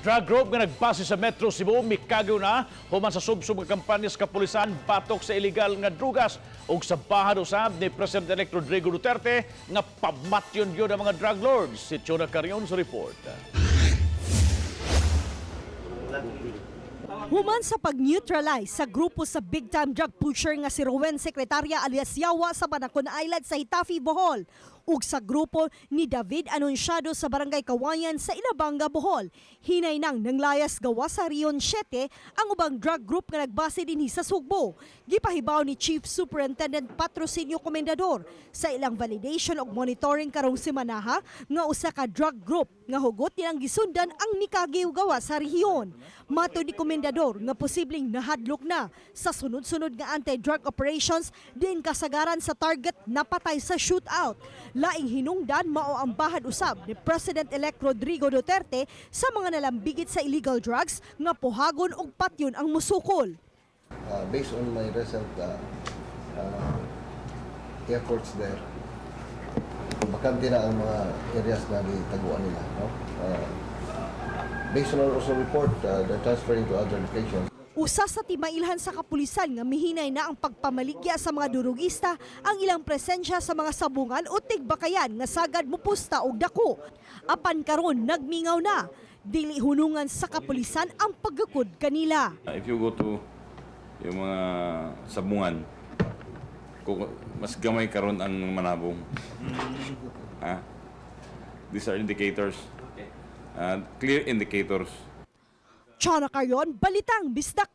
Drug group nga nagbase sa Metro Cebu mikagiw na human sa subsob nga kampanya sa kapulisan batok sa illegal nga drugas ug sa bahad usab ni President-elect Rodrigo Duterte nga pamatyon gyud ang mga drug lords. Si Chona Carion sa report. Human sa pag-neutralize sa grupo sa big-time drug pusher nga si Rowen Secretaria alias Yawa sa Banacon Island sa Getafe, Bohol, ug sa grupo ni David Anunciado sa Barangay Kawayan sa Inabanga, Bohol. Hinay nang nanglayas gawa sa Region 7 ang ubang drug group nga nagbase dinhi sa Sugbo. Gipahibaw ni Chief Superintendent Patrocinio Comendador sa ilang validation ug monitoring karong semanaha nga usa ka drug group nga hugot nilang gisundan ang mikagiw gawa sa rehiyon. Matod ni Comendador nga posibleng nahadlok na sa sunod-sunod nga anti-drug operations diin kasagaran sa target napatay sa shootout. Laing hinungdan mao ang bahad usab ni President-elect Rodrigo Duterte sa mga nalambigit sa illegal drugs nga puhagon og patyon ang musukol. Based on my recent efforts there, bakante na ang mga areas na gitaguan nila. No? Based on our also report, they're transferring to other locations. Usa sa timailhan sa kapulisan nga mihinay na ang pagpamaligya sa mga durugista ang ilang presensya sa mga sabungan o tigbakayan nga sagad mupusta og dako. Apan karon nagmingaw na. Dili hunungan sa kapulisan ang paggakod kanila. If you go to yung mga sabungan, mas gamay karon ang manabong. Ah, these are indicators. Clear indicators. Chana Carrion, Balitang Bisdak.